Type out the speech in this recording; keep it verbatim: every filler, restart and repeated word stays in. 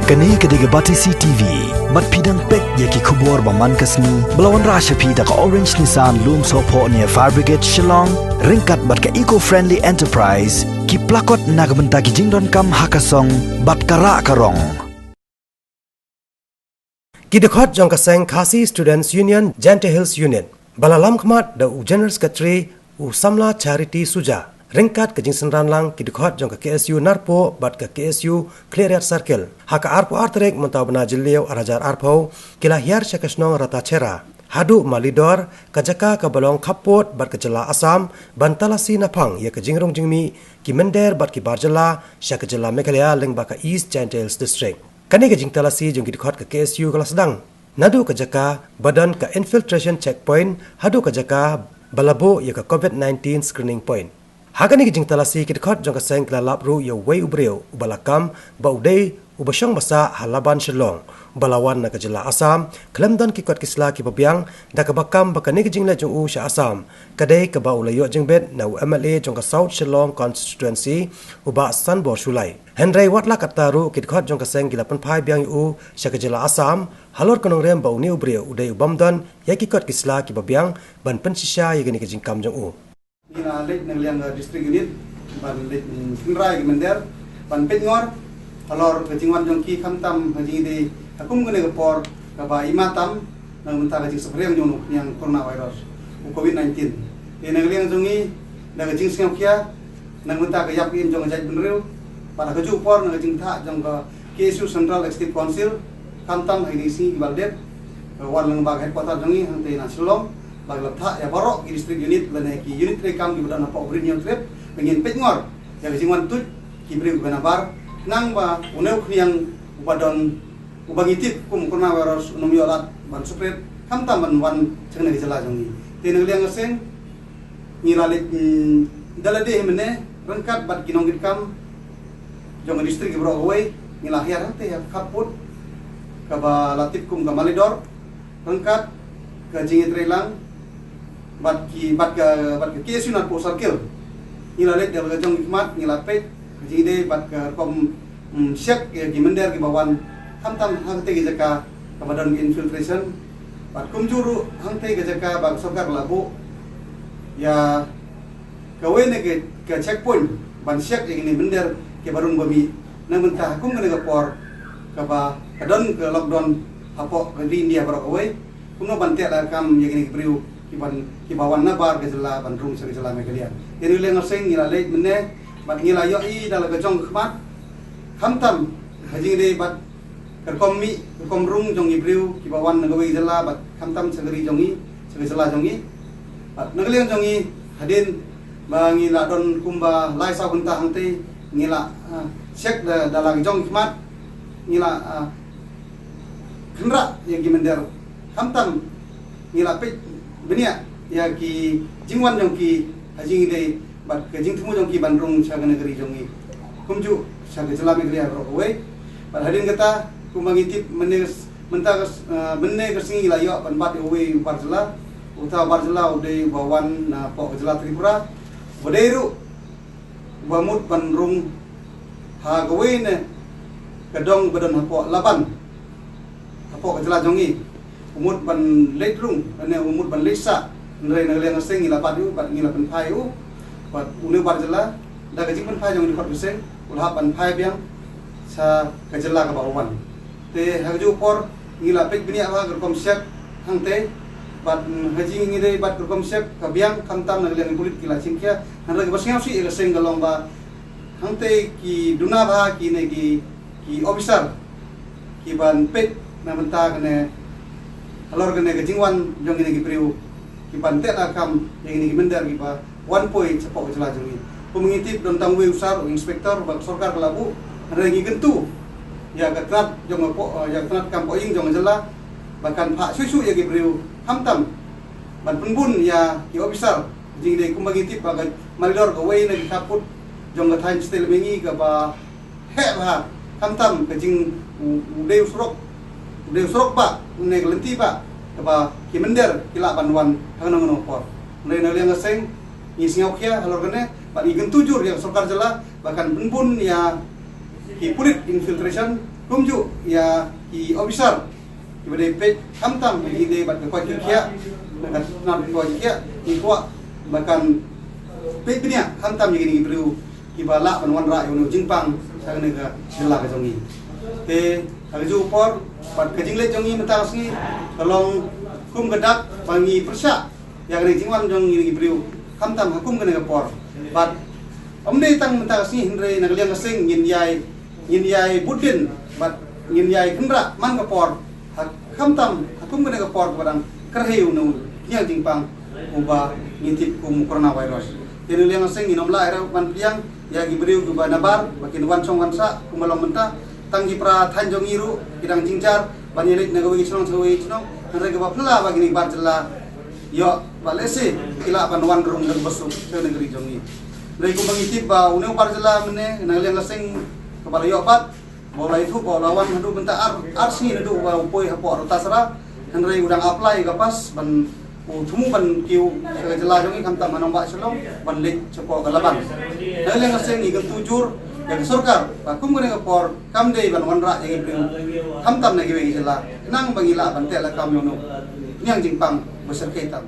Kane ka dei ka Batesi T V. Bad phi dang peit ïa ki khubor ba man ka sngi ba la wanrah sha phi da ka Orange Nissan Lumsohphoh near Fire Brigade Shillong, ryngkat bad ka Eco Friendly Enterprise, ki plakot na ka bynta ki jingdonkam ha ka song bad ka rah ka rong. Ki dkhot jong ka seng Khasi Students Union, Jaintia Hills Unit, ba la lam khmat da u General Secretary u samla Charity Suja, ryngkat ka jingsynran lang ki dkhot jong ka K S U Narpuh bad ka K S U Khliehriat Circle, ha ka arphew ar tarik mynta u bnai Jylliew ar hajar arphew, ki la hiar sha ka shnong Ratacherra haduh Malidor, ka jaka kaba long khappud bad ka jylla Assam, ban talasi naphang ïa ka jingrung jingmih ki mynder bad ki bar jylla sha ka jylla Meghalaya lyngba ka East Jaintia Hills District. Kane ka jingtalasi jong ki dkhot ka K S U ka la sdang naduh ka jaka ba don ka infiltration checkpoint haduh ka jaka ba la buh ïa ka COVID nineteen screening point. Ha kane ka jingtalasi ki dkhot jong ka seng ki la lap ruh ïa uwei u briew uba la kam ba u dei uba shong ba sah ha Laban Shillong, uba la wan na ka jylla Assam khlem don ki kot ki sla kiba biang, da kaba kam ba kane ka jingleit jong u sha Assam ka dei kaba u la ïoh jingbit na u M L A jong ka South Shillong Constituency, u Bah Sanbor Shullai. Hynrei wat la katta ruh ki dkhot jong ka seng ki la pynphai biang ïa u sha ka jylla Assam halor ka nongrim ba une u briew u dei u bym don ïa ki kot ki sla kiba biang ban pynshisha ïa kane ka jingkam jong u. Ngi la leit na ka liang ka District Unit ban leit, mm, tynrai ki mynder ban peit ngor halor ka jingwan jong ki, khamtam ha jingïadei ha kum kane ka por kaba ima tam na ka bynta ka jingsaphriang jong u khñiang coronavirus, u COVID nineteen. Te na ka liang jong ngi, da ka jingsngewkhia, na ka bynta ka ïap ka im jong ka jaitbynriew, bad ha kajuh ka por na ka jingthah jong ka K S U Central Executive Council, khamtam ha kine ki sngi kiba la dep, ka wan lyngba ka headquarter jong ngi hangtei na Shillong, ba ki la thah ïa baroh ki District Unit lane ki unit treikam kiba don hapoh Green Hill Trip ba ngin peit ngor ïa ka jingwan tuid ki briew kiba nabar, khnang ba une u khñiang uba don, uba ngi tip kum coronavirus, un ym ïoh lad ban spread, khamtam ban wan sha kane ka jylla jong ngi. Te na ka liang ka seng ngi la leit, mm, da lade hi mynne ryngkat bad ki nongkitkam jong ka district baroh kawei, ngi la hiar hangtei ha ka khappud kaba la tip kum ka Malidor, ryngkat ka jingïatreilang bad ki, bad ka, bad ka K S U Narpuh Circle. Ngi la leit da la ka jong ki khmat, ngi la peit ka jingïadei bad ka rukom, mm, check ïa ki mynder kiba wan, khamtam hangtei ki jaka kaba don infiltration, bad kumjuh ruh hangtei ka jaka ba ka sorkar ka la buh ïa kawei na ka, ka checkpoint ban check ïa kine mynder kiba rung ba mih, na ka bynta ha kum kane ka por kaba ka don ka lockdown hapoh ka ri India baroh kawei, kumno ban teh lakam ïa kine ki briew kiban, kiba wan nabar ka jylla ban rung sha ka jylla Meghalaya. Te na ka liang ka seng ngi la leit mynne bad ngi la ïohi da la ka jong ka khmat, khamtam ha jingïadei bad ka rukom mih, ka rukom rung jong ki briew kiba wan na kawei ka jylla bad khamtam sha ka ri jong ngi, sha ka jylla jong ngi. Bad na ka liang jong ngi, hadien ba ngi la don kumba lai saw kynta hangtei, ngi la, ah, check da, da la ka jong ki khmat, ngi la, ah, kynrah ïa ki mynder, khamtam ngi la peit bniah ïa ki jingwan jong ki ha jingïadei bad ka jingthmu jong ki ban rung sha kane ka ri jong ngi, kumjuh sha ka jylla Meghalaya baroh kawei. Bad hadien kata, kumba ngi tip mynne, mynta ka s-, ah, mynne ka sngi ngi la ïoh ban bat ïa uwei u bar jylla. Uta u bar jylla u dei uba wan napoh ka jylla Tripura, uba dei ruh uba mut ban rung ha kawei na ka dong ba don hapoh Laban, hapoh ka jylla jong ngi. U mut ban leit rung, lane u mut ban leit sah, hynrei na ka liang ka seng ngi la bat ïa u bad ngi la pynphai ïa u. Bad une u bar jylla, da ka jingpynphai jong ngi dkhot ka seng, u la hap ban phai biang sha ka jylla kaba u wan. Te ha kajuh ka por ngi la peit bniah bha ka rukom check hangtei, bad, mm, ha jingïadei bad ka rukom check ka biang, khamtam na ka liang ki pulit ki la shim khia, hynrei kaba sngewsih ïa ka seng ka long ba hangtei ki duna bha kine ki, ki officer kiban peit na bynta kane, halor kane ka jingwan jong kine ki briew kiban teh lakam ïa kine ki mynder kiba wan poi shapoh ka jylla jong ngi. Kum ngi tip don tang uwei u sir, u inspector ba ka sorkar ka la buh, hynrei ngi kyntu ïa ka tnat jong ka poh, ïa ka tnat kam poh ïing jong ka jylla ba kan phah shuh shuh ïa ki briew, khamtam ban pynbun ïa ki officer. Jingdei kumba ngi tip ba ka Malidor kawei na ki khappud jong ka thaiñ Shatei Lyngba Ngi kaba heh bha, khamtam ka jing u, u dei u surok, u dei u surok bah, ne ka lynti bah, kaba ki mynder ki lah ban wan ha kano kano ka por. Hynrei na ka liang ka seng ngi sngewkhia halor kane, bad ngi kyntu jur ïa ka sorkar jylla ba kan pynbun ïa ki pulit infiltration Kumjuh ïa ki officer kiba dei peit khamtam ïa ki dei bad ka koit ka khiah, na ka tnat ka koit ka khiah, ngi kwah ba kan peit bniah khamtam ïa kine ki briew kiba lah ban wanrah ïa une u jingpang sha kane ka jylla ka jong ngi. Te ha kajuh ka por bad ka jingleit jong ngi mynta ka sngi ka long kum ka dak ba ngi pyrshah ïa kane ka jingwan jong ngi ki briew khamtam ha kum kane ka por. Bad ym dei tang mynta ka sngi hynrei na ka liang ka seng ngin ïai ngin ïai bud dien bad ngin ïai kynrah man ka por ha khamtam ha kum kane ka por kaba dang kyrhai une u khñiang jingpang uba ngi tip kum u coronavirus. Te na ka liang ka seng ngin ym lah ïa ban pdiang ïa ki briew kiba nabar ba kin wan shong wan sah kumba long mynta. Tang ki para thaiñ jong ngi ruh ki dang jynjar ban ïaleit na kawei ka shnong sha kawei ka shnong. Hynrei kaba phylla ba kine ki bar jylla ïoh ba lehse ki lah ban wan rung da kaba suk sha kane ka ri jong ngi. Hynrei kumba ngi tip ba une u bar jylla mynne na ka liang ka seng kaba la ïoh bat ba u la ïathuh ba u la wan haduh mynta ar ar sngi naduh ba u poi hapoh Rohtasarah. Hynrei u dang apply ka pass ban u thmu ban kiew sha ka jylla jong ngi khamtam ha Nongbah Shillong ban leit shapoh ka Laban. Na ka liang ka seng ngi kyntu jur ïa ka sorkar ba kum kane ka por kam dei ban wanrah ïa ki briew khamtam na kiwei ki jylla khnang ba ngi lah ban teh lakam ïa une u khñiang jingpang ba shyrkhei tam.